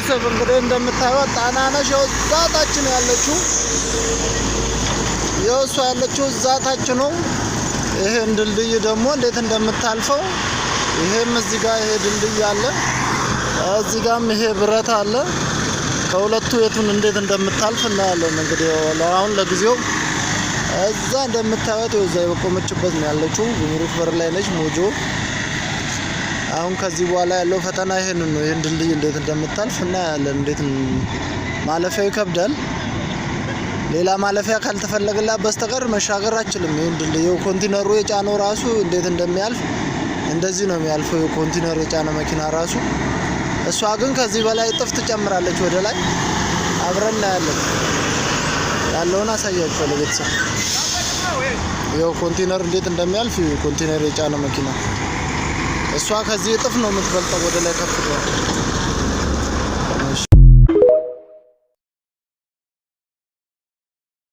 ቤተሰብ፣ እንግዲህ እንደምታዩት ጣናነሽ ያው እዛ ታች ነው ያለችው። ያው እሷ ያለችው እዛ ታች ነው። ይሄን ድልድይ ደግሞ እንዴት እንደምታልፈው፣ ይሄም እዚህ ጋር ይሄ ድልድይ አለ፣ እዚህ ጋርም ይሄ ብረት አለ። ከሁለቱ የቱን እንዴት እንደምታልፍ እናያለን። እንግዲህ አሁን ለጊዜው እዛ እንደምታዩት እዛ የቆመችበት ነው ያለችው። ጉምሩክ በር ላይ ነች ሞጆ። አሁን ከዚህ በኋላ ያለው ፈተና ይሄንን ነው። ይሄን ድልድይ እንዴት እንደምታልፍ እናያለን። እንዴት ማለፊያው ይከብዳል። ሌላ ማለፊያ ካልተፈለገላት በስተቀር መሻገር አትችልም። ይሄን ድልድይ ኮንቲነሩ የጫነው ራሱ እንዴት እንደሚያልፍ፣ እንደዚህ ነው የሚያልፈው የኮንቲነር የጫነ መኪና ራሱ። እሷ ግን ከዚህ በላይ እጥፍ ትጨምራለች ወደ ላይ። አብረን እናያለን። ያለውን አሳያችኋለሁ ቤተሰብ። ይኸው ኮንቲነር እንዴት እንደሚያልፍ፣ ኮንቲነር የጫነ መኪና። እሷ ከዚህ እጥፍ ነው የምትበልጠው ወደ ላይ ከፍ።